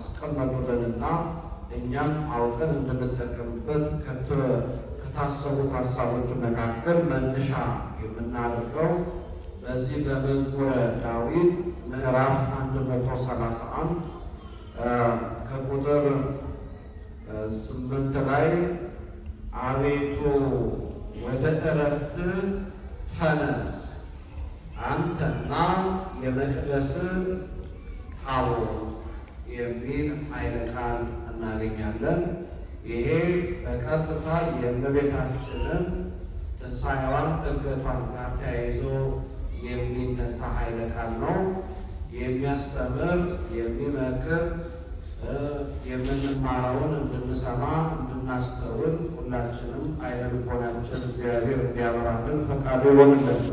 አስቀመጡልንና እኛም አውቀን እንድንጠቀምበት ከታሰቡት ሀሳቦች መካከል መነሻ የምናደርገው በዚህ በመዝሙረ ዳዊት ምዕራፍ 131 ከቁጥር 8 ላይ አቤቱ ወደ ዕረፍትህ ተነስ፣ አንተና የመቅደስህ ታቦት የሚል ኃይለ ቃል እናገኛለን። ይሄ በቀጥታ የእመቤታችንን ትንሣኤዋን ዕርገቷን ጋር ተያይዞ የሚነሳ ኃይለ ቃል ነው። የሚያስተምር፣ የሚመክር፣ የምንማረውን እንድንሰማ እንድናስተውል ሁላችንም ዓይነ ልቦናችን እግዚአብሔር እንዲያበራልን ፈቃዱ ይሆንልን።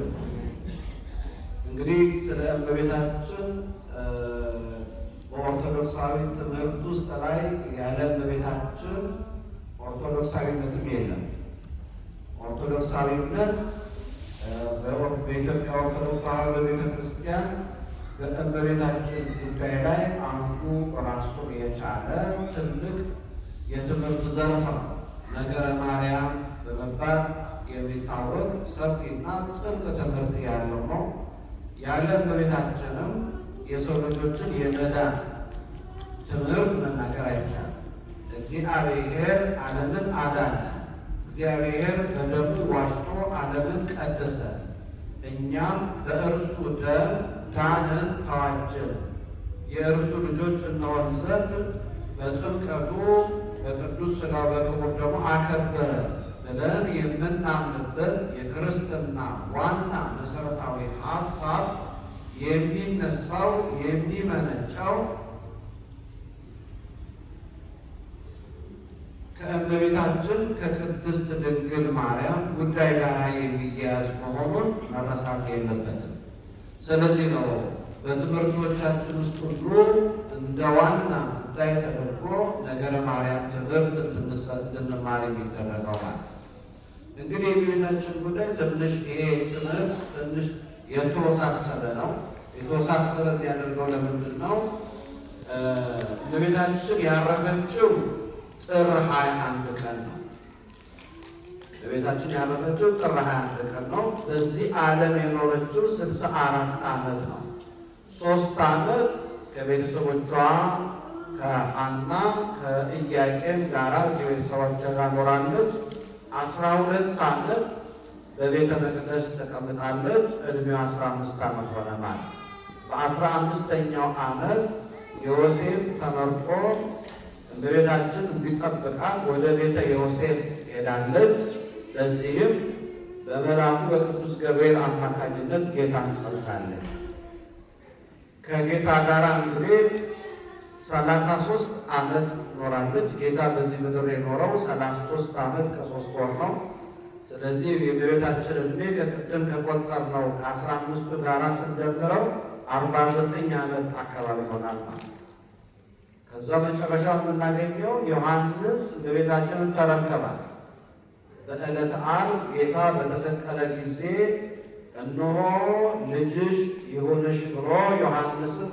እንግዲህ ስለ እመቤታችን በኦርቶዶክሳዊ ትምህርት ውስጥ ላይ ያለ እመቤታችን ኦርቶዶክሳዊነትም የለም። ኦርቶዶክሳዊነት በኢትዮጵያ ኦርቶዶክስ ተዋሕዶ ቤተክርስቲያን በእመቤታችን ጉዳይ ላይ አንዱ ራሱን የቻለ ትልቅ የትምህርት ዘርፍ ነው። ነገረ ማርያም በመባል የሚታወቅ ሰፊና ጥልቅ ትምህርት ያለው ነው። ያለ እመቤታችንም የሰው ልጆችን የመዳን ትምህርት መናገር አይቻልም። እግዚአብሔር ዓለምን አዳነ። እግዚአብሔር በደሙ ዋጅቶ ዓለምን ቀደሰ። እኛም በእርሱ ደም ዳንን፣ ተዋጀን፣ የእርሱ ልጆች እንሆን ዘንድ በጥምቀቱ በቅዱስ ሥጋው በክቡር ደሙ አከበረ ብለን የምናምንበት የክርስትና ዋና መሰረታዊ ሀሳብ የሚነሳው የሚመነጨው ከእመቤታችን ከቅድስት ድንግል ማርያም ጉዳይ ጋር የሚያያዝ መሆኑን መረሳት የለበትም። ስለዚህ ነው በትምህርቶቻችን ውስጥ ሁሉ እንደ ዋና ጉዳይ ተደርጎ ነገረ ማርያም ትምህርት እንድንማር የሚደረገው ማለት። እንግዲህ የእመቤታችን ጉዳይ ትንሽ ይሄ ትምህርት ትንሽ የተወሳሰበ ነው። የተወሳሰበ የሚያደርገው ለምንድን ነው? እመቤታችን ያረፈችው ጥር 21 ቀን ነው። እመቤታችን ያረፈችው ጥር 21 ቀን ነው። በዚህ ዓለም የኖረችው 64 ዓመት ነው። 3 ዓመት ከቤተሰቦቿ ከሐና ከኢያቄም ጋራ ከቤተሰቦቿ ጋር ኖራለች። 12 ዓመት በቤተ መቅደስ ተቀምጣለች። እድሜው 15 ዓመት ሆነ ማለት። በ15ኛው ዓመት ዮሴፍ ተመርጦ እመቤታችን እንዲጠብቃት ወደ ቤተ ዮሴፍ ሄዳለች። በዚህም በመልአኩ በቅዱስ ገብርኤል አማካኝነት ጌታን ጸንሳለች። ከጌታ ጋር እንግዲህ 33 ዓመት ኖራለች። ጌታ በዚህ ምድር የኖረው 33 ዓመት ከ3 ወር ነው። ስለዚህ የእመቤታችን ዕድሜ ከቅድም ከቆጠርነው ከ15ቱ ጋር ስንደምረው 49 ዓመት አካባቢ ይሆናል ማለት ነው። ከዛ መጨረሻ የምናገኘው ዮሐንስ እመቤታችንን ተረከባል። በዕለተ ዓርብ ጌታ በተሰቀለ ጊዜ እነሆ ልጅሽ ይሁንሽ ብሎ ዮሐንስን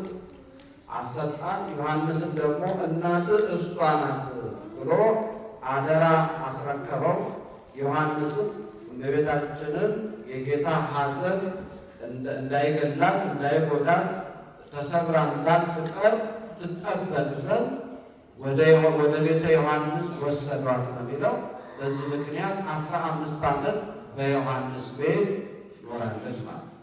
አሰጣት። ዮሐንስን ደግሞ እናት እሷ ናት ብሎ አደራ አስረከበው። ዮሐንስም እመቤታችንን የጌታ ሐዘን እንዳይገላት እንዳይጎዳት ተሰብራ እንዳትቀር ትጠበቅ ዘንድ ወደ ቤተ ዮሐንስ ወሰዷት ነው የሚለው። በዚህ ምክንያት 15 ዓመት በዮሐንስ ቤት ኖራለች ማለት ነው።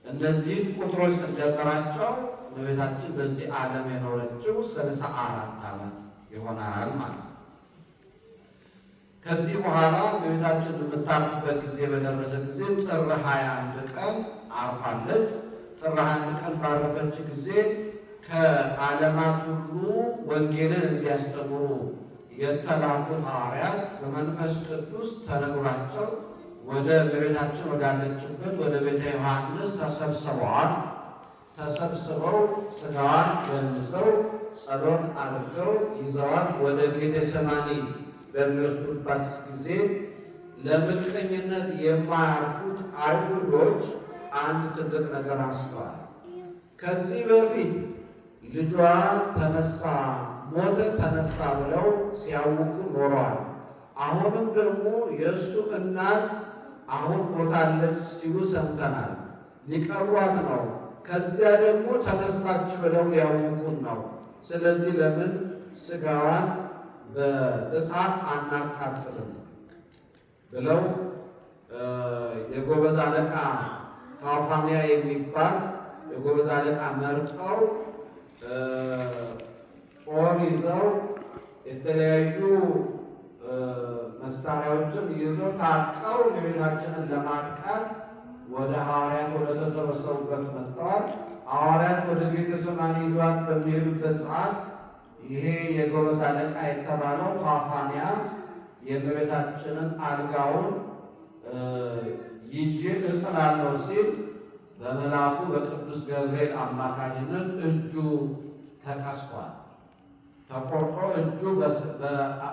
እነዚህ ቁጥሮች ስንደምራቸው እመቤታችን በዚህ ዓለም የኖረችው 64 ዓመት ይሆናል ማለት ነው። ከዚህ በኋላ እመቤታችን የምታርፍበት ጊዜ በደረሰ ጊዜ ጥር 21 ቀን አርፋለች። ጥር 21 ቀን ባረፈች ጊዜ ከዓለማት ሁሉ ወንጌልን እንዲያስተምሩ የተላኩት ሐዋርያት በመንፈስ ቅዱስ ተነግሯቸው ወደ እመቤታችን ወዳለችበት ወደ ቤተ ዮሐንስ ተሰብስበዋል። ተሰብስበው ሥጋዋን ገንዘው ጸሎት አድርገው ይዘዋት ወደ ጌቴሰማኒ በሚወስዱባት ጊዜ ለምቀኝነት የማያርፉት አይሁዶች አንድ ትልቅ ነገር አንስተዋል። ከዚህ በፊት ልጇ ተነሳ፣ ሞተ፣ ተነሳ ብለው ሲያውኩ ኖረዋል። አሁንም ደግሞ የእሱ እናት አሁን ሞታለች ሲሉ ሰምተናል። ሊቀብሯት ነው። ከዚያ ደግሞ ተነሳች ብለው ሊያውኩን ነው። ስለዚህ ለምን ስጋዋን በእሳት አናቃጥልም ብለው የጎበዝ አለቃ ታውፋንያ የሚባል የጎበዝ አለቃ መርጠው ጦር ይዘው የተለያዩ መሳሪያዎችን ይዘው ታጥቀው እመቤታችንን ለማጥቃት ወደ ሐዋርያት ወደ ተሰበሰቡበት መጥተዋል። ሐዋርያት ወደ ጌቴሴማኒ ይዟት በሚሄዱበት ሰዓት ይሄ የጎበዝ አለቃ የተባለው ታውፋንያ የእመቤታችንን አልጋውን ይዤ እጥላለሁ ሲል በመልአኩ በቅዱስ ገብርኤል አማካኝነት እጁ ተቀስፏል። ተቆርጦ እጁ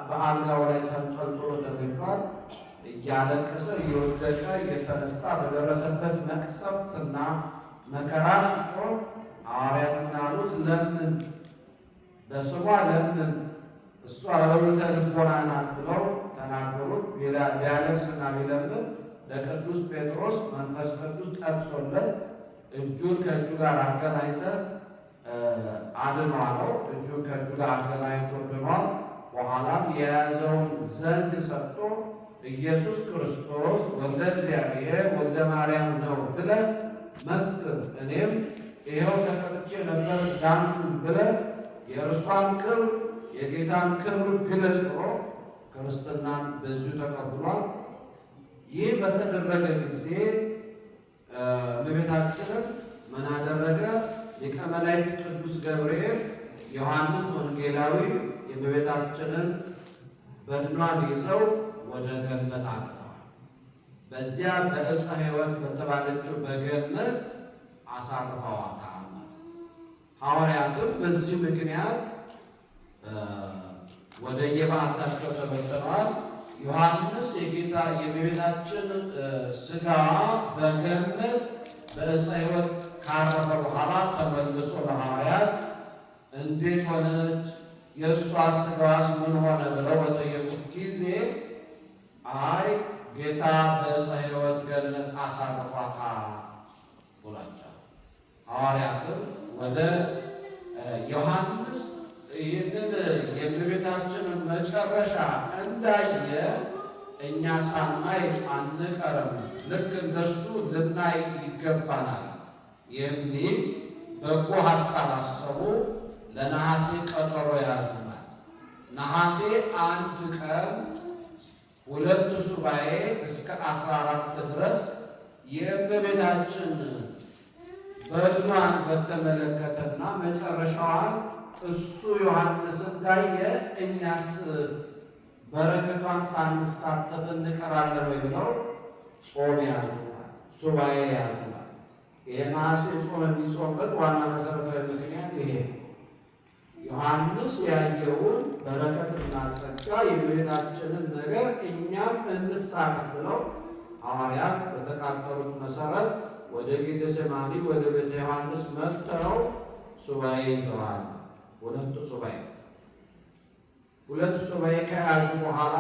በአልጋው ላይ ተንጠልጥሎ ተገኝቷል። እያለቀሰ እየወደቀ እየተነሳ በደረሰበት መቅሰፍትና መከራ ሲጮህ ሐዋርያት ምን አሉት? ለምን በስሟ ለምን እሷ ረዊተ ልቦና ናት ብለው ተናገሩት። ቢያለቅስና ቢለምን ለቅዱስ ጴጥሮስ መንፈስ ቅዱስ ጠቅሶለት እጁን ከእጁ ጋር አገናኝተ አድነው። እጁን ከእጁ ጋር አገናኝቶ ድኗል። በኋላም የያዘውን ዘንግ ሰጥቶ ኢየሱስ ክርስቶስ ወልደ እግዚአብሔር ወልደ ማርያም ነው ብለህ መስክር፣ እኔም ይኸው ተቀጥቼ ነበር ዳንኩኝ ብለህ የእርሷን ክብር የጌታን ክብር ግለጽ ብሎ ክርስትናን በዚሁ ተቀብሏል። ይህ በተደረገ ጊዜ እመቤታችንን ምን አደረገ? ሊቀ መላእክት ቅዱስ ገብርኤል ዮሐንስ ወንጌላዊ የእመቤታችንን በድኗን ይዘው ወደ ገነት አቅነዋል። በዚያ በዕፀ ሕይወት በተባለችው በገነት አሳርፈዋታል። ሐዋርያትም በዚህ ምክንያት ወደ የበዓታቸው ተበትነዋል። ዮሐንስ የጌታ የእመቤታችን ሥጋ በገነት በዕፀ ሕይወት ካረፈ በኋላ ተመልሶ ለሐዋርያት እንዴት ሆነች የእሷ ሥጋዋስ ምን ሆነ ብለው በጠየቁት ጊዜ አይ ጌታ በዕፀ ሕይወት ገነት አሳርፏታል ብሏቸዋል። ሐዋርያትም ወደ ዮሐንስ ይህንን የእመቤታችንን መጨረሻ እንዳየ እኛ ሳናይ አንቀርም፣ ልክ እንደሱ ልናይ ይገባናል የሚል በጎ ሐሳብ አሰቡ። ለነሐሴ ቀጠሮ ያዙናል። ነሐሴ 1 ቀን 2 ሱባኤ እስከ 14 ድረስ የእመቤታችን በድኗን በተመለከተና መጨረሻዋን እሱ ዮሐንስ እንዳየ እኛስ በረከቷን ሳንሳተፍ እንቀራለን ወይ ብለው ጾም ያዙ፣ ሱባኤ ያዙ። የነሐሴ ጾም የሚጾምበት ዋና መሰረታዊ ምክንያት ይሄ ዮሐንስ ያየውን በረከትና ጸጋ የእመቤታችንን ነገር እኛም እንሳተፍ ብለው ሐዋርያት በተቃጠሩት መሰረት ወደ ጌቴሴማኒ ወደ ቤተ ዮሐንስ መጥተው ሱባኤ ይዘዋል። 2 ሱባኤ ከያዙ በኋላ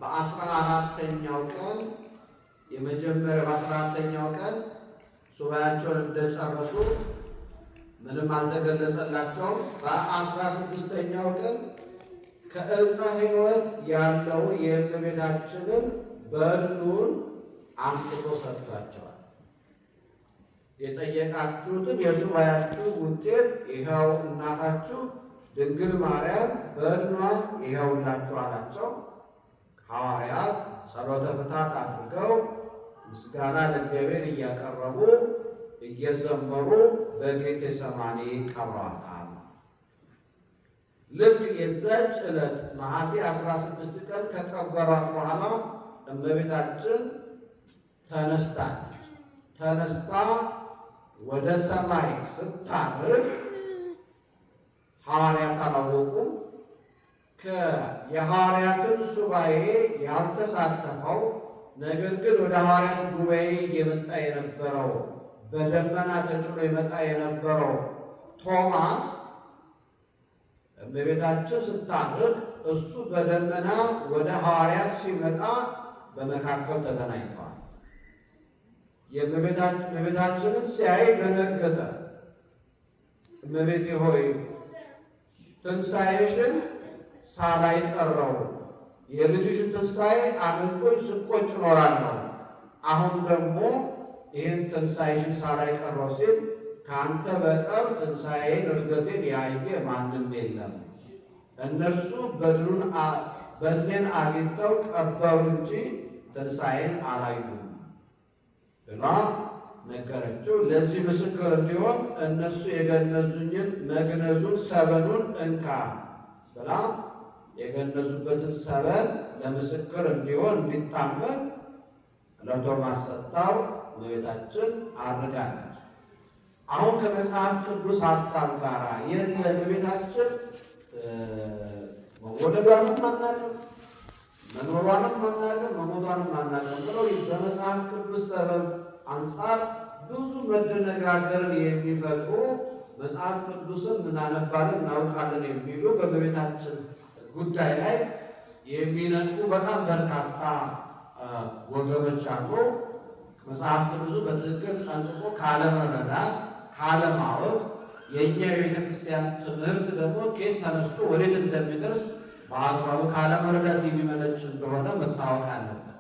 በ14ኛው ቀን የመጀመሪያ በ14ኛው ቀን ሱባኤያቸውን እንደጨረሱ ምንም አልተገለጸላቸውም። በ16ኛው ቀን ከዕፀ ሕይወት ያለውን የእመቤታችንን በድኑን አምጥቶ ሰጥቷቸዋል። የጠየቃችሁትን የሱባኤያችሁ ውጤት ይኸው እናታችሁ ድንግል ማርያም በድኗ ይኸውላችሁ አላቸው። ሐዋርያት ጸሎተ ፍትሐት አድርገው ምስጋና ለእግዚአብሔር እያቀረቡ እየዘመሩ በጌቴሰማኒ ቀብረዋታል። ልክ የዛች ዕለት ነሐሴ 16 ቀን ከቀበሯት በኋላ እመቤታችን ተነስታለች። ተነስታ ወደ ሰማይ ስታርግ ሐዋርያት አላወቁም። የሐዋርያትን ሱባኤ ያልተሳተፈው ነገር ግን ወደ ሐዋርያት ጉባኤ እየመጣ የነበረው በደመና ተጭኖ የመጣ የነበረው ቶማስ እመቤታችን ስታርግ እሱ በደመና ወደ ሐዋርያት ሲመጣ በመካከል ተገናኝተዋል። የእመቤታችንን ሲያይ ደነገጠ። እመቤቴ ሆይ ትንሣኤሽን ሳላይ ቀረው፣ የልጅሽን ትንሣኤ አምልጦኝ ስቆጭ እኖራለሁ። አሁን ደግሞ ይህን ትንሣኤሽን ሳላይ ቀረው ሲል ከአንተ በቀር ትንሣኤን እርገቴን ያየ ማንም የለም። እነርሱ በድኔን አግኝተው ቀበሩ እንጂ ትንሣኤን አላዩም ብላ ነገረችው። ለዚህ ምስክር እንዲሆን እነሱ የገነዙኝን መግነዙን ሰበኑን እንካ ብላ የገነዙበትን ሰበን ለምስክር እንዲሆን እንዲታመን ለቶማስ ሰጥታው እመቤታችን አርጋለች። አሁን ከመጽሐፍ ቅዱስ ሐሳብ ጋር የለም እመቤታችን መወለዷንም አናውቅም፣ መኖሯንም አናውቅም፣ መሞቷንም አናውቅም ብለው በመጽሐፍ ቅዱስ ሰበብ አንጻር ብዙ መደነጋገርን የሚፈጥሩ መጽሐፍ ቅዱስን እናነባለን እናውቃለን የሚሉ በእመቤታችን ጉዳይ ላይ የሚነቁ በጣም በርካታ ወገኖች አሉ። መጽሐፍ ቅዱሱ በትክክል ጠንቅቆ ካለመረዳት ካለማወቅ፣ የእኛ የቤተ ክርስቲያን ትምህርት ደግሞ ከየት ተነስቶ ወዴት እንደሚደርስ በአግባቡ ካለመረዳት የሚመነጭ እንደሆነ መታወቅ አለበት።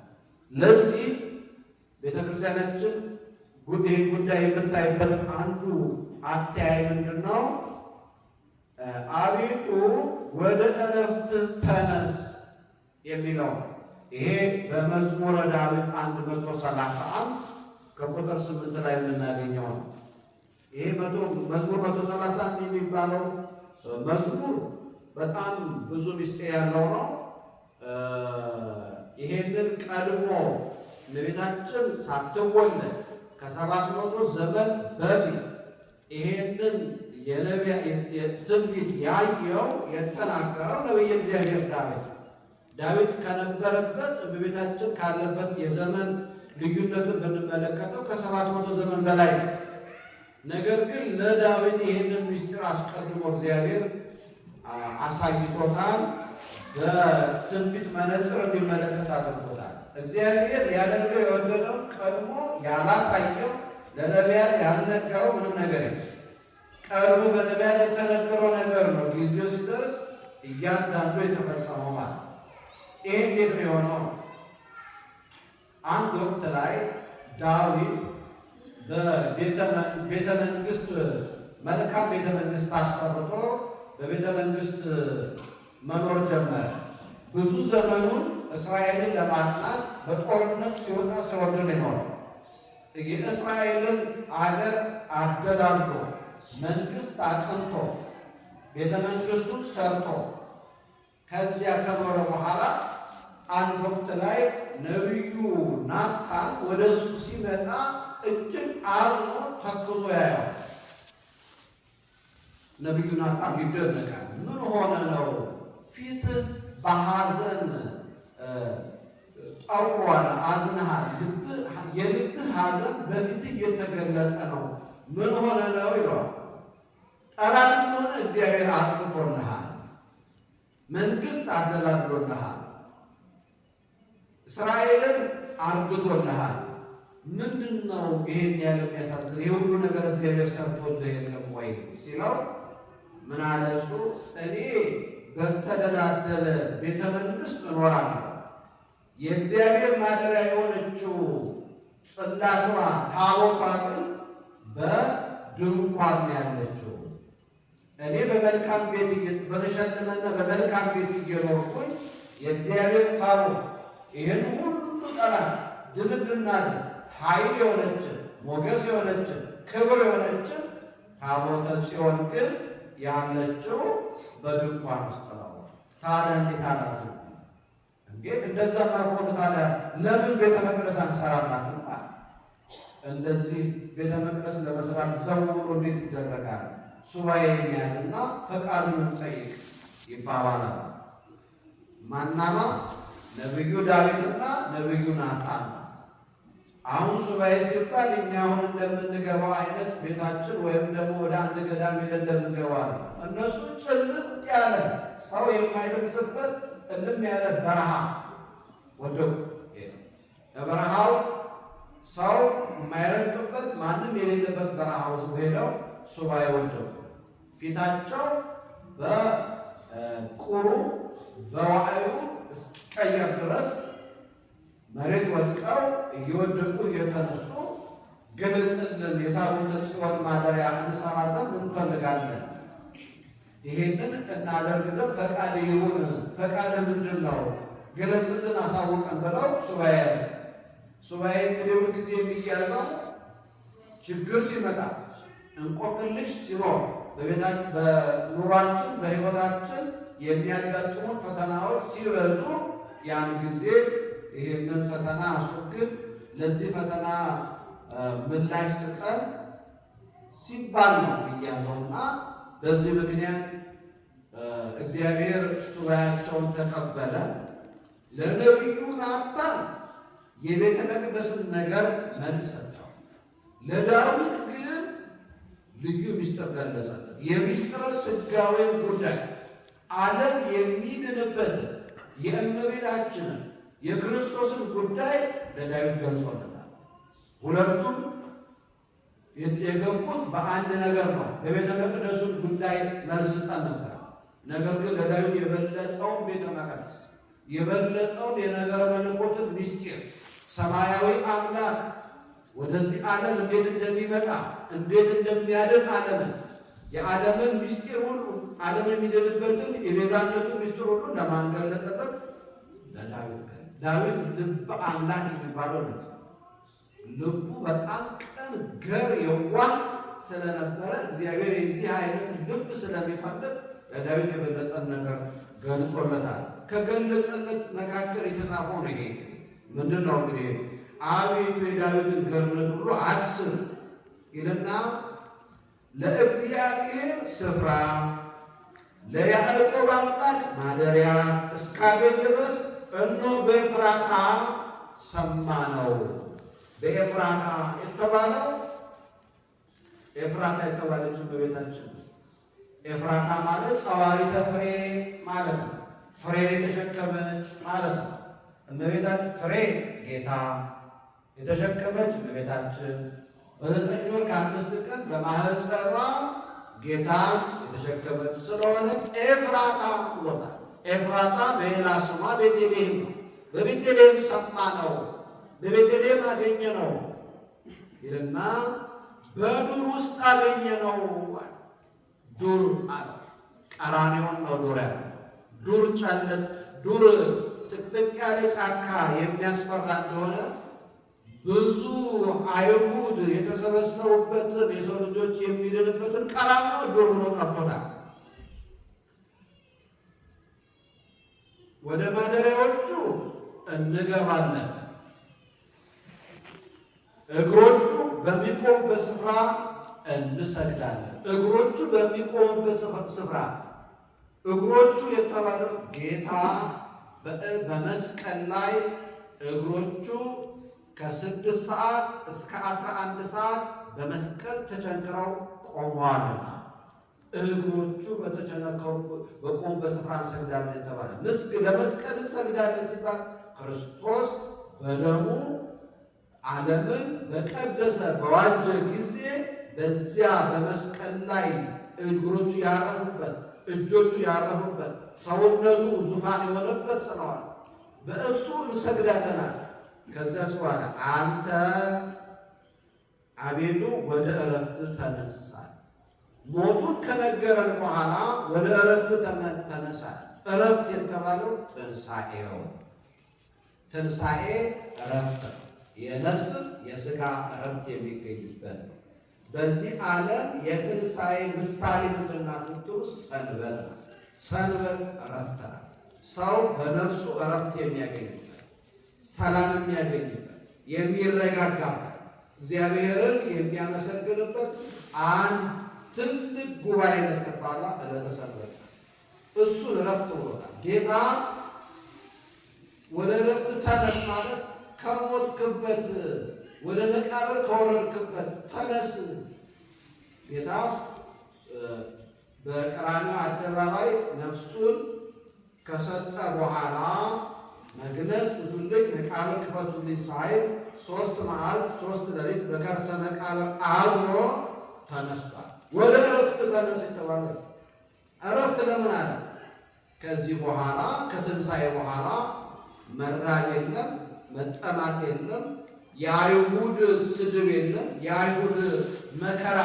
ለዚህ ቤተ ክርስቲያናችን ይህን ጉዳይ የምታይበት አንዱ አተያይ ምንድን ነው? አቤቱ ወደ ዕረፍት ተነስ የሚለው ይሄ በመዝሙረ ዳዊት 131 ከቁጥር 8 ላይ የምናገኘው ነው። ይሄ መዝሙር 131 የሚባለው መዝሙር በጣም ብዙ ምስጢር ያለው ነው። ይሄንን ቀድሞ እመቤታችን ሳትወለድ ከ700 ዘመን በፊት ይሄንን ትንቢት ያየው የተናገረው ነቢየ እግዚአብሔር ዳዊት ዳዊት ከነበረበት እመቤታችን ካለበት የዘመን ልዩነቱን ብንመለከተው ከ700 ዘመን በላይ ነው። ነገር ግን ለዳዊት ይህንን ምስጢር አስቀድሞ እግዚአብሔር አሳይቶታል። በትንቢት መነጽር እንዲመለከት አድርጎታል። እግዚአብሔር ሊያደርገው የወደደው ቀድሞ ያላሳየው ለነቢያት ያልነገረው ምንም ነገር የለም። ቀድሞ በነቢያት የተነገረው ነገር ነው። ጊዜው ሲደርስ እያንዳንዱ የተፈጸመው ማለት ነው። ይሄ እንዴት ነው የሆነው? አንድ ወቅት ላይ ዳዊት በቤተ መንግስት መልካም ቤተ መንግስት አሰርቶ በቤተ መንግስት መኖር ጀመረ። ብዙ ዘመኑን እስራኤልን ለማጥናት በጦርነት ሲወጣ ሲወርድ ነው የኖረው። የእስራኤልን አገር አደላድሎ መንግስት አቅንቶ ቤተ መንግስቱን ሰርቶ ከዚያ ከኖረ በኋላ አንድ ወቅት ላይ ነቢዩ ናታን ወደ እሱ ሲመጣ እጅግ አዝኖ ተክዞ ያየዋል። ነቢዩ ናታን ይደነቃል። ምን ሆነ ነው ፊትህ በሐዘን ጠቁሯል፣ አዝነሃል፣ የልብህ ሐዘን በፊትህ እየተገለጠ ነው። ምን ሆነ ነው ይለዋል። ጠላት እንደሆነ እግዚአብሔር አጥቅቶልሃል፣ መንግስት አደላድሎልሃል፣ እስራኤልን አርግቶልሃል። ምንድን ነው ይሄን ያህል የሚያሳዝን? ይህ ሁሉ ነገር እግዚአብሔር ሰርቶልህ የለም ወይ ሲለው ምን አለ እሱ? እኔ በተደላደለ ቤተ መንግስት እኖራለሁ። የእግዚአብሔር ማደሪያ የሆነችው ጽላቷ ታቦቷ ግን በድንኳን ነው ያለችው። እኔ በመልካም ቤት በተሸለመና በመልካም ቤት እየኖርኩኝ የእግዚአብሔር ታቦት ይህን ሁሉ ጠላት ድል እንድናደርግ ኃይል የሆነችን ሞገስ የሆነችን ክብር የሆነችን ታቦተ ጽዮን ግን ያለችው በድንኳን ውስጥ ነው። ታዲያ እንዴት አላዝንም እንዴ? እንደዛማ ከሆነ ታዲያ ለምን ቤተ መቅደስ አንሰራላትም? እንደዚህ ቤተ መቅደስ ለመስራት ዘው ብሎ እንዴት ይደረጋል? ሱባኤ የሚያዝና ፈቃዱን እንጠይቅ ይባባላል። ማናማ ነቢዩ ዳዊትና ነቢዩ ናታን። አሁን ሱባኤ ሲባል እኛ አሁን እንደምንገባው አይነት ቤታችን ወይም ደግሞ ወደ አንድ ገዳም ሄደን እንደምንገባ ነው። እነሱ ጭልጥ ያለ ሰው የማይደርስበት እልም ያለ በረሃ ወደቁ። ለበረሃው ሰው የማይረግጥበት ማንም የሌለበት በረሃ ውስጥ ሄደው ሱባኤ ወደቁ። ፊታቸው በቁሩ በዋዕዩ እስኪቀየር ድረስ መሬት ወድቀው እየወደቁ እየተነሱ ግለጽልን፣ የታቦተ ጽዮን ማደሪያ እንሰራ ዘንድ እንፈልጋለን፣ ይሄንን እናደርግ ዘንድ ፈቃድ ይሁን። ፈቃድ ምንድን ነው? ግለጽልን፣ አሳውቀን ብለው ሱባኤ ያዙ። ሱባኤ እንግዲህ ሁልጊዜ የሚያዘው ችግር ሲመጣ እንቆቅልሽ ሲኖር በኑሯችን በሕይወታችን የሚያጋጥሙን ፈተናዎች ሲበዙ ያን ጊዜ ይህንን ፈተና አስወግድ፣ ለዚህ ፈተና ምላሽ ስጠን ሲባል ነው የሚያዘውና በዚህ ምክንያት እግዚአብሔር ሱባኤያቸውን ተቀበለ። ለነቢዩ ናታን የቤተ መቅደስን ነገር መልስ ሰጠው። ለዳዊት ግን ልዩ ምስጢር ገለጸለት። የምስጢረ ሥጋዌን ጉዳይ ዓለም የሚድንበትን የእመቤታችንን የክርስቶስን ጉዳይ ለዳዊት ገልጾለታል። ሁለቱም የገቡት በአንድ ነገር ነው። የቤተ መቅደሱን ጉዳይ መልስ ስጠን ነበር። ነገር ግን ለዳዊት የበለጠውን ቤተ መቅደስ የበለጠውን የነገረ መለኮትን ምስጢር ሰማያዊ አምላክ ወደዚህ ዓለም እንዴት እንደሚመጣ እንዴት እንደሚያድን ዓለምን የዓለምን ምስጢር ሁሉ ዓለምን የሚድንበትን የቤዛነቱን ምስጢር ሁሉ ለማን ገለጸለት? ለዳዊት። ዳዊት ልበ አምላክ የሚባለው ነው። ልቡ በጣም ቅን፣ ገር፣ የዋህ ስለነበረ እግዚአብሔር የዚህ አይነት ልብ ስለሚፈልግ ለዳዊት የበለጠን ነገር ገልጾለታል። ከገለጸለት መካከል የተጻፈው ነው። ይሄ ምንድን ነው እንግዲህ አቤቱ የዳዊትን ገርነት ሁሉ አስብ ይልና ለእግዚአብሔር ስፍራ ለያዕቆብ አምላክ ማደሪያ እስካገኝ ድረስ እነሆ በኤፍራታ ሰማ ነው። በኤፍራታ የተባለው ኤፍራታ የተባለችው በቤታችን ኤፍራታ ማለት ጸዋሪተ ፍሬ ማለት ነው። ፍሬን የተሸከመች ማለት ነው። እመቤታችን ፍሬ ጌታ የተሸከመች እመቤታችን በ9 ወር ከ5 ቀን በማህፀኗ ጌታን የተሸከመች ስለሆነ ኤፍራታ ብሎታል። ኤፍራታ በሌላ ስሟ ቤተልሔም ነው። በቤተልሔም ሰማ ነው፣ በቤተልሔም አገኘ ነው ይልና በዱር ውስጥ አገኘ ነው። ዱር አለ። ቀራንዮን ነው ዱር ያለው። ዱር ጨለት ዱር ጥቅጥቅ ያለ ጫካ የሚያስፈራ እንደሆነ ብዙ አይሁድ የተሰበሰቡበትን የሰው ልጆች የሚድንበትን ቀራንዮ ዱር ብሎ ጠርቶታል። ወደ ማደሪያዎቹ እንገባለን፣ እግሮቹ በሚቆሙበት ስፍራ እንሰግዳለን። እግሮቹ በሚቆሙበት ስፍራ እግሮቹ የተባለው ጌታ በመስቀል ላይ እግሮቹ ከ6 ሰዓት እስከ 11 ሰዓት በመስቀል ተቸንክረው ቆመዋልና እግሮቹ በተቸነከሩ በቆሙበት ስፍራ እንሰግዳለን የተባለ ለመስቀል እንሰግዳለን ሲባል ክርስቶስ በደሙ ዓለምን በቀደሰ በዋጀ ጊዜ በዚያ በመስቀል ላይ እግሮቹ ያረፉበት እጆቹ ያረፉበት ሰውነቱ ዙፋን የሆነበት ስለሆነ በእሱ እንሰግዳለናል። ከዚያስ በኋላ አንተ አቤቱ ወደ ዕረፍት ተነሳል። ሞቱን ከነገረን በኋላ ወደ ዕረፍት ተነሳል። ዕረፍት የተባለው ትንሣኤው፣ ትንሣኤ ዕረፍት ነው። የነፍስም የሥጋ ዕረፍት የሚገኝበት ነው። በዚህ ዓለም የትንሣኤ ምሳሌ ምንድን ናት ብትሉ ሰንበት ነው። ሰንበት ዕረፍት ናት። ሰው በነፍሱ ዕረፍት የሚያገኝበት፣ ሰላም የሚያገኝበት፣ የሚረጋጋበት፣ እግዚአብሔርን የሚያመሰግንበት አንድ ትልቅ ጉባኤ የምትባላ ዕለተ ሰንበት እሱን ዕረፍት ብሎታል ጌታ። ወደ ዕረፍት ተነስ ማለት ከሞትክበት ወደ መቃብር ከወረድክበት ተነስ። ጌታ በቀራንዮ አደባባይ ነፍሱን ከሰጠ በኋላ መግነዝ ፍቱልኝ፣ መቃብር ክፈቱልኝ ሳይል 3 መዓልት 3 ሌሊት በከርሰ መቃብር አድሮ ተነስቷል። ወደ እረፍት ተነስ የተባለ እረፍት ለምን አለ? ከዚህ በኋላ ከትንሣኤ በኋላ መራብ የለም፣ መጠማት የለም፣ የአይሁድ ስድብ የለም፣ የአይሁድ መከራ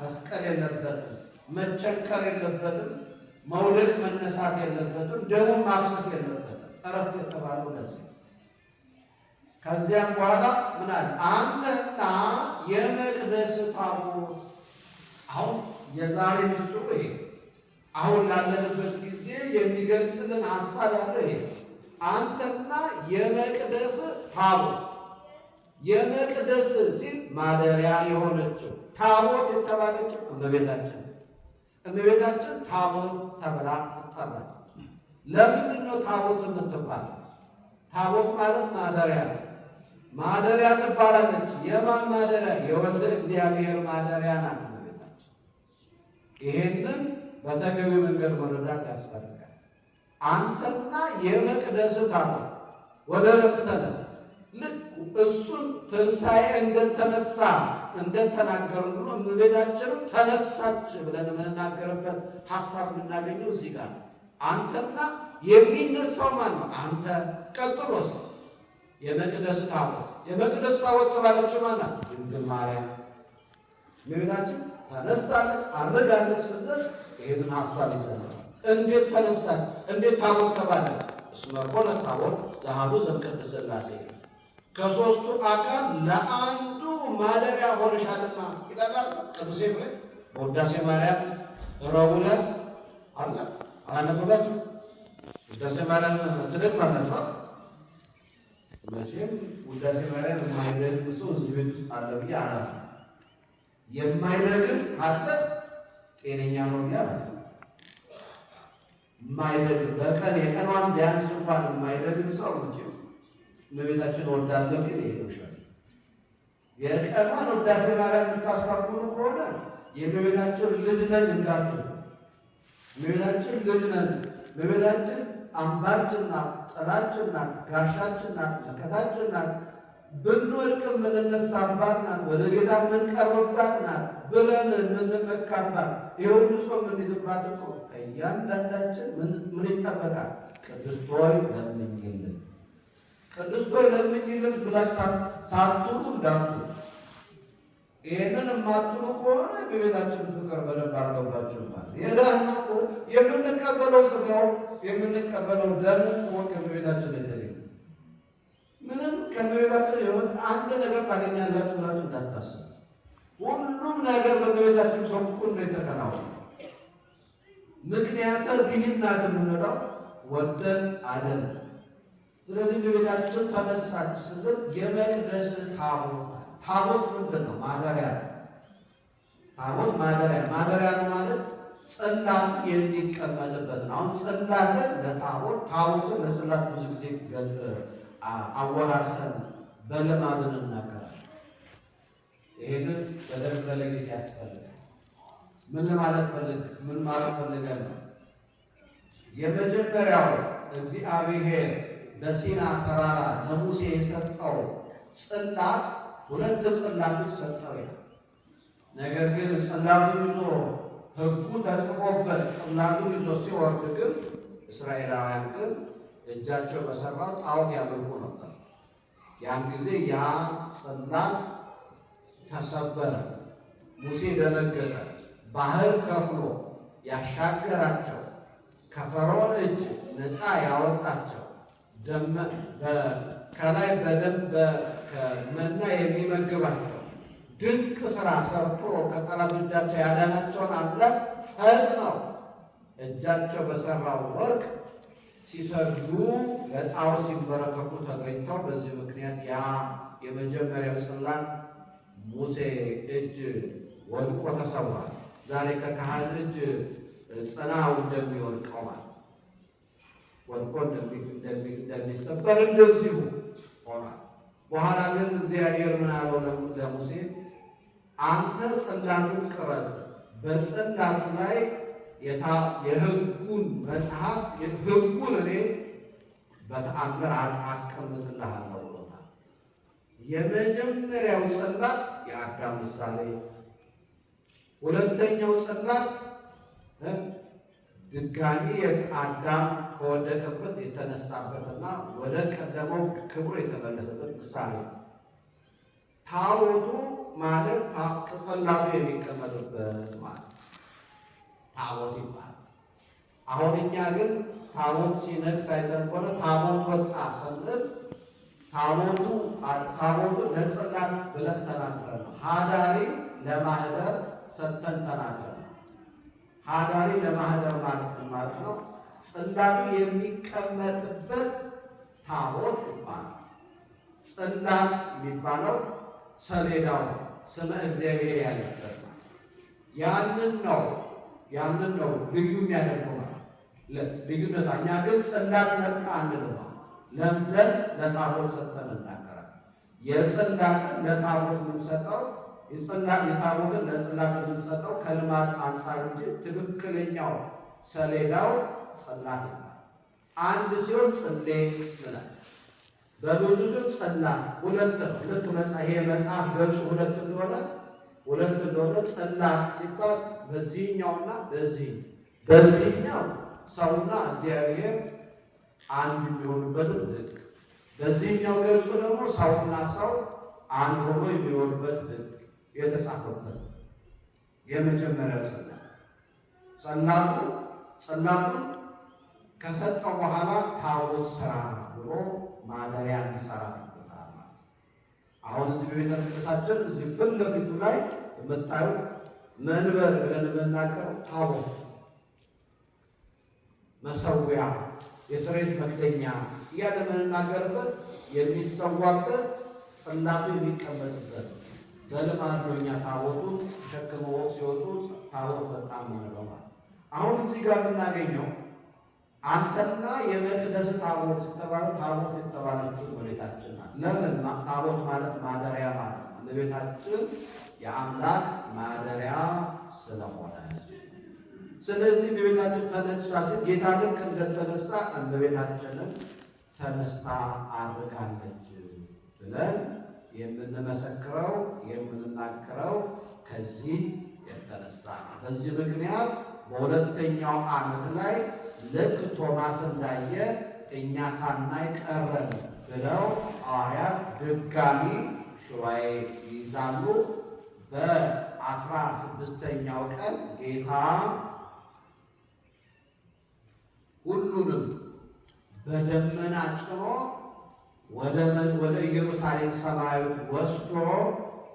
መስቀል የለበትም፣ መቸንከር የለበትም፣ መውደቅ መነሳት የለበትም፣ ደሙን ማፍሰስ የለበትም። እረፍት የተባለው ለዚህ። ከዚያም በኋላ ምን አለ? አንተና የመቅደስ ታቦት። አሁን የዛሬ ምስጢሩ ይሄ አሁን ላለንበት ጊዜ የሚገልጽልን ሐሳብ ያለ ይሄ አንተና የመቅደስ ታቦት። የመቅደስ ሲል ማደሪያ የሆነችው ታቦት የተባለችው እመቤታችን። እመቤታችን ታቦት ተብላ ትጠራለች። ለምንድን ነው ታቦት የምትባል? ታቦት ማለት ማደሪያ ነው። ማደሪያ ትባላለች። የማን ማደሪያ? የወልደ እግዚአብሔር ማደሪያ ናት እመቤታችን። ይሄንን በተገቢ መንገድ መረዳት ያስፈልጋል። አንተና የመቅደስ ታቦት ወደ ዕረፍት ተነሳ። ልክ እሱን ትንሣኤ እንደተነሳ እንደተናገሩ ብሎ እመቤታችንም ተነሳች ብለን የምንናገርበት ሀሳብ የምናገኘው እዚህ ጋር ነው። አንተና የሚነሳው ማን ነው? አንተ። ቀጥሎስ የመቅደስ ታቦት። የመቅደስ ታቦት ተባለችው ማን ናት? ድንግል ማርያም። እመቤታችን ተነስታለች አድርጋለች ስንል ይህንን ሀሳብ ይዘናል። እንዴት ተነሳች? እንዴት ታቦት ተባለች? እስመ ኮነ ታቦት ለአሐዱ ዘእምቅድስት ሥላሴ፣ ከሦስቱ አካል ለአንዱ ማደሪያ ሆነሻልና ይላል ቅዱስ ኤፍሬም በውዳሴ ማርያም። ረቡዕ ዕለት አለ፣ አላነበባችሁ? ውዳሴ ማርያም ትደግማላችሁ። መቼም ውዳሴ ማርያም የማይደግም ሰው እዚህ ቤት ውስጥ አለ ብዬ አላምንም። የማይደግም ካለ ጤነኛ ነው ብዬ አላስብም። የማይደግም በቀን የቀኗን ቢያንስ እንኳን የማይደግም ሰው መቼም እመቤታችን እወዳለሁ ቢል ይሄ ውሸት። የቀኗን ውዳሴ ማርያም የምታስታውሉ ከሆነ የእመቤታችን ልጅ ነኝ እንዳትሉ። እመቤታችን ልጅ ነን። እመቤታችን አምባችን ናት፣ ጥላችን ናት፣ ጋሻችን ናት፣ መከታችን ናት፣ ብንወድቅም የምንነሳባት ናት፣ ወደ ጌታ የምንቀርብባት ናት ብለን የምንመካባት፣ ይህ ሁሉ ጾም የምንይዝባት እኮ ከእያንዳንዳችን ምን ይጠበቃል? ቅድስት ሆይ ለምኝልን፣ ቅድስት ሆይ ለምኝልን ብላችሁ ሳትሉ እንዳትሉ። ይህንን የማትሉ ከሆነ የቤታችን ፍቅር በደንብ አልገባችሁም ማለት የዳነው እኮ የምንቀበለው ስጋው የምንቀበለው ደሙ እኮ ከእመቤታችን የተገኘ፣ ምንም ከእመቤታችን የወጣ አንድ ነገር ታገኛላችሁ ብላችሁ እንዳታስቡ። ሁሉም ነገር በእመቤታችን በኩል ነው የተከናወነው። ምክንያተ ድኅነት የምንለው ወደን አይደለም። ስለዚህ እመቤታችን ተነሳች ስንል የመቅደስ ታቦት። ታቦት ምንድን ነው? ማደሪያ ነው። ታቦት ማደሪያ፣ ማደሪያ ነው ማለት ጽላት የሚቀመጥበት ነው። አሁን ጽላትን ለታቦት፣ ታቦትን ለጽላት ብዙ ጊዜ አወራርሰን በልማድ እንናገራለን። ይሄንን በደንብ መለየት ያስፈልጋል። ምን ለማለት ፈልግ ምን ማለት ፈልገን ነው? የመጀመሪያው እግዚአብሔር በሲና ተራራ ለሙሴ የሰጠው ጽላት፣ ሁለት ጽላቶች ሰጠው ይላል። ነገር ግን ጽላቱን ይዞ፣ ሕጉ ተጽፎበት ጽላቱን ይዞ ሲወርድ ግን እስራኤላውያን ግን እጃቸው በሰራው ጣዖት ያመልኩ ነበር። ያን ጊዜ ያ ጽላት ተሰበረ። ሙሴ ደነገጠ። ባህር ከፍሎ ያሻገራቸው፣ ከፈርዖን እጅ ነፃ ያወጣቸው፣ ከላይ በደንብ መና የሚመግባቸው፣ ድንቅ ስራ ሰርቶ ከጠላቶቻቸው ያዳናቸውን አምላክ ፈጥነው እጃቸው በሰራው ወርቅ ሲሰግዱ፣ ለጣዖት ሲንበረከኩ ተገኝተው በዚህ ምክንያት ያ የመጀመሪያው ጽላት ሙሴ እጅ ወድቆ ተሰብሯል። ዛሬ ከካህን እጅ ጽናው እንደሚወድቀው ማለት ወድቆ እንደሚሰበር እንደዚሁ ሆኗል። በኋላ ግን እግዚአብሔር ምን አለው ለሙሴ? አንተ ጽላቱን ቅረጽ፣ በጽላቱ ላይ የሕጉን መጽሐፍ፣ ሕጉን እኔ በተአምር አስቀምጥልሃለሁ ብሎታል። የመጀመሪያው ጽላት የአዳም ምሳሌ፣ ሁለተኛው ጽላት ድጋሚ አዳም ከወደቀበት የተነሳበትና ወደ ቀደመው ክብሩ የተመለሰበት ምሳሌ። ታቦቱ ማለት ጽላቱ የሚቀመጥበት ማለት ታቦት ይባላል። አሁን እኛ ግን ታቦት ሲነግስ አይተን ከሆነ ታቦት ወጣ ስንል ታቦቱ ለጽላት ብለን ተናግረን ነው። ሀዳሪ ለማህደር ሰጥተን ተናግረን ነው። ሀዳሪ ለማህደር ማለት ምን ማለት ነው? ጽላቱ የሚቀመጥበት ታቦት ይባላል። ጽላት የሚባለው ሰሌዳው ስመ እግዚአብሔር ያለበት ያንን ነው ልዩ የሚያደርገው ማለት ልዩነቷ። እኛ ግን ጽላት መጣ አንልም። ለምደን ለታቦት ሰጥተን እናገራለን። የጽላትን ለታቦት የምንሰጠው፣ የታቦትን ለጽላት የምንሰጠው ከልማድ አንጻር እንጂ ትክክለኛው ሰሌዳው ጽላት ይባላል። አንድ ሲሆን ጽሌ እንላለን። በብዙ ሲሆን ጽላት ሁለት ነው። ልክ ይሄ መጽሐፍ ገጹ ሁለት እንደሆነ ጽላት ሲባል በዚህኛውና በዚህኛው ሰውና እግዚአብሔር አንድ የሚሆኑበትን ሕግ፣ በዚህኛው ገጹ ደግሞ ሰውና ሰው አንድ ሆኖ የሚኖርበት ሕግ የተጻፈበት የመጀመሪያው ጽላት። ጽላቱን ከሰጠው በኋላ ታቦት ስራ ብሎ ማደሪያ እንዲሰራ ይቦታል ማለት። አሁን እዚህ በቤተ መቅደሳችን እዚህ ፊት ለፊቱ ላይ የምታዩት መንበር ብለን የምናገረው ታቦት፣ መሰዊያ፣ የስርየት መክደኛ እያለ የምንናገርበት፣ የሚሰዋበት፣ ጽላቱ የሚቀመጥበት በልማድ ነው። እኛ ታቦቱን ተሸክመው ሲወጡ ታቦት በጣም የምንለው ማለት። አሁን እዚህ ጋር የምናገኘው አንተና የመቅደስ ታቦት ሲተባለ ታቦት የተባለችው እመቤታችን ናት። ለምን? ታቦት ማለት ማደሪያ ማለት ነው። እመቤታችን የአምላክ ማደሪያ ስለሆነ፣ ስለዚህ እመቤታችን ተነሳ ሲል ጌታ ልክ እንደተነሳ እመቤታችንም ተነስታ አድርጋለች ብለን የምንመሰክረው የምንናገረው ከዚህ የተነሳ ነው። በዚህ ምክንያት በሁለተኛው ዓመት ላይ ልክ ቶማስ እንዳየ እኛ ሳናይ ቀረን ብለው ሐዋርያት ድጋሚ ሱባኤ ይይዛሉ። በ16ኛው ቀን ጌታ ሁሉንም በደመና ጭኖ ወደ ኢየሩሳሌም ሰማያዊት ወስዶ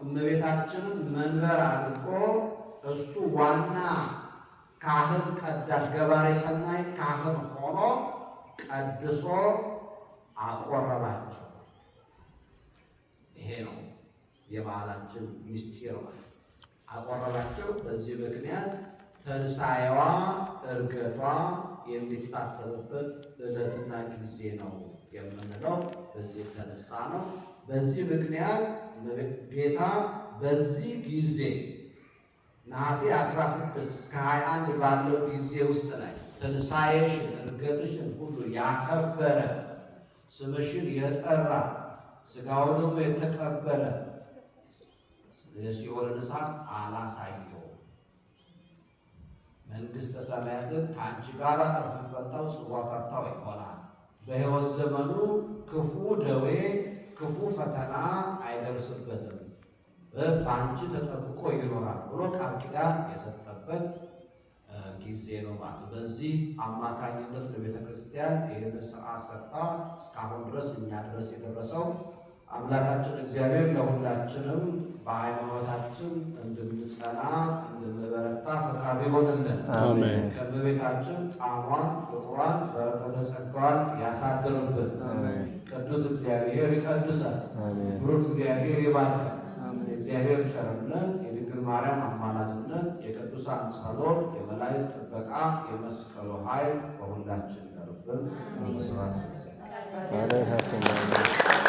እመቤታችንን መንበር አድርጎ እሱ ዋና ካህን ቀዳሽ ገባሬ ሰናይ ካህን ሆኖ ቀድሶ አቆረባቸው። ይሄ ነው የበዓላችን ምስጢር ማለት አቆረባቸው። በዚህ ምክንያት ትንሣኤዋ ዕርገቷ የሚታሰብበት ዕለትና ጊዜ ነው የምንለው በዚህ የተነሳ ነው። በዚህ ምክንያት ጌታ በዚህ ጊዜ ነሐሴ 16 እስከ 21 ባለው ጊዜ ውስጥ ላይ ትንሣኤሽን ዕርገትሽን ሁሉ ያከበረ፣ ስምሽን የጠራ፣ ሥጋውን ደግሞ የተቀበለ የሲኦልን እሳት አላሳየውም። መንግሥተ ሰማያትን ከአንቺ ጋር እድል ፈንታው ጽዋ ተርታው ይሆናል። በሕይወት ዘመኑ ክፉ ደዌ ክፉ ፈተና አይደርስበትም፣ በአንቺ ተጠብቆ ይኖራል ብሎ ቃል ኪዳን የሰጠበት ጊዜ ነው ማለት። በዚህ አማካኝነት ለቤተ ክርስቲያን ይህን ስርዓት ሰርታ እስካሁን ድረስ እኛ ድረስ የደረሰው። አምላካችን እግዚአብሔር ለሁላችንም በሃይማኖታችን እንድንጸና እንድንበረታ ፈቃዱ ይሆንልን። አሜን። ከእመቤታችን ጣዕሟን፣ ፍቅሯን፣ በረከተ ጸጋዋን ያሳድርብን። አሜን። ቅዱስ እግዚአብሔር ይቀድሰን። አሜን። ብሩክ እግዚአብሔር ይባርከን። የእግዚአብሔር ቸርነት፣ የድንግል ማርያም አማላጅነት፣ የቅዱሳን ጸሎት፣ የመላእክት ጥበቃ፣ የመስቀሉ ኃይል በሁላችን ይደርብን። ስብሐት ለእግዚአብሔር። ቃለ ሕይወት።